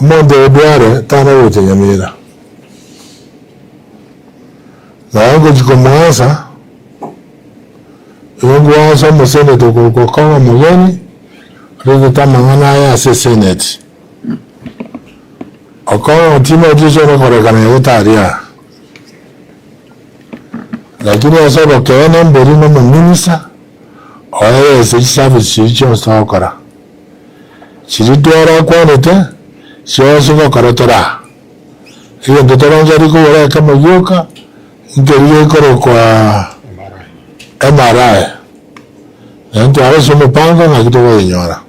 Omonto oyo tana gocha nyamira, naye ngochia komoansa, igo ngoansa omoseneta okorokwa Okong'o Omogeni, oretete amang'ana aye ase eseneti. Okong'o timanyeti ase okorekana nyagetari aa, lakini ase obokeene mbori na omominista oerese chiservice chiria chionsi togokora. Chiria twarakwanete chionsi ngokora tore aa. Egento toranchari kogora ekemo gioka, nkeria gekorokwa MRI, naende tware ase omopango ng'aki tokoyenyora.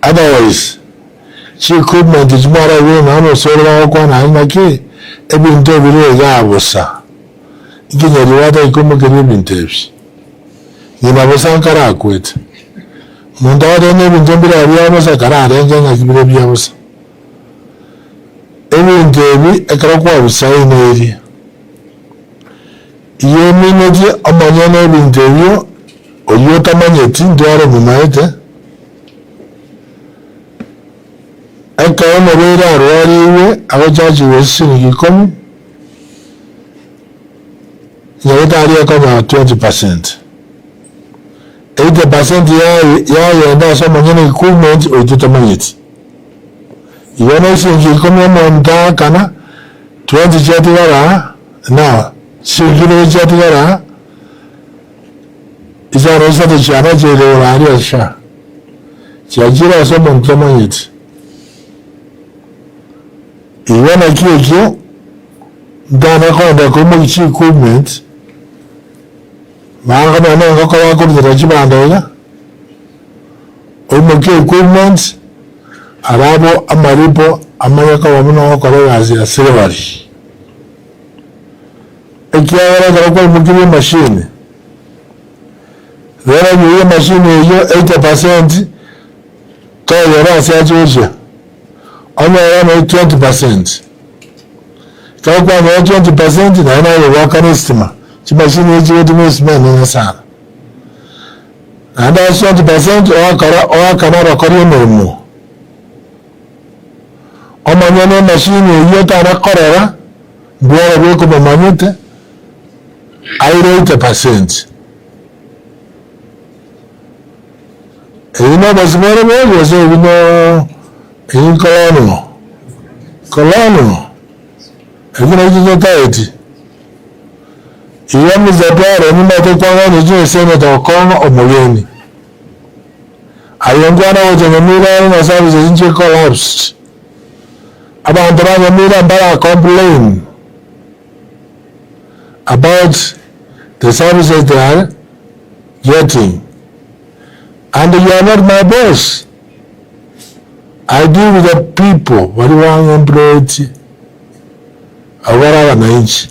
Otherwise, chi equipment echi mwaraigure nonya abasore bagokwana aye ng'aki, ebinto ebi bire igaa bosa, inki nyaribwate aikomokeria ebinto ebi? Ng'ina bosa nkarakwete. Omonto agotebi ng'a ebinto mbire abia bosa kararenge ng'aki bire bia bosa. Ebinto ebi ekero kwabisaineirie, igo eminetie omonyene ebinto ebio oyio otamanyeti ntware omomaete, ekero omorwaire arwarigwe agochachigwa chisiringi ikomi, nyagetari ekonyora 20 percent. 80 percent yagenda ase omonyene equipment oito tamanyeti. Igo ne chiringi ikomi omonto aakana, 20 chiatigara aa, no chiringi ibere chiatigara aa, isano isato chianacheire igoro aria sha, chiachire ase omonto tamanyeti. Igo naki ekio, ntana kogenda koimokia chi equipment. Bakomanya nengoko bakorutera chibando iga, oimokie equipment arabwo amaripo amanye koba buna ogokora egasi ya silvery. Ekiagera ekero kwaimokirie emachine, revenue ya emachine eyio 80 percent toyora ase ache gochia, onyore nonya 20 percent. Ekero kwanyora 20 percent naye naye goakana estima, chimashini echi chigotumia estima enene sana. Naende ase 20 percent oakora oakane abakori emeremo, omanye na emashini eywo otara korora, mbworo bweka omomanyete, aire 80 percent. Eyio nobosima ore bori gose eyio no eyio colonial, colonial, ekio nakio totaeti. Igo Mister Tware nimanyete kwang'anya chinsemo tokong'a omogeni. Aye nkwana gocha Nyamira ore na services nchire collapsed. Abanto ba Nyamira mbara complain about the services they are getting and you are not my boss. I deal with the people baria bang'employetie, abwo bare abanainchi.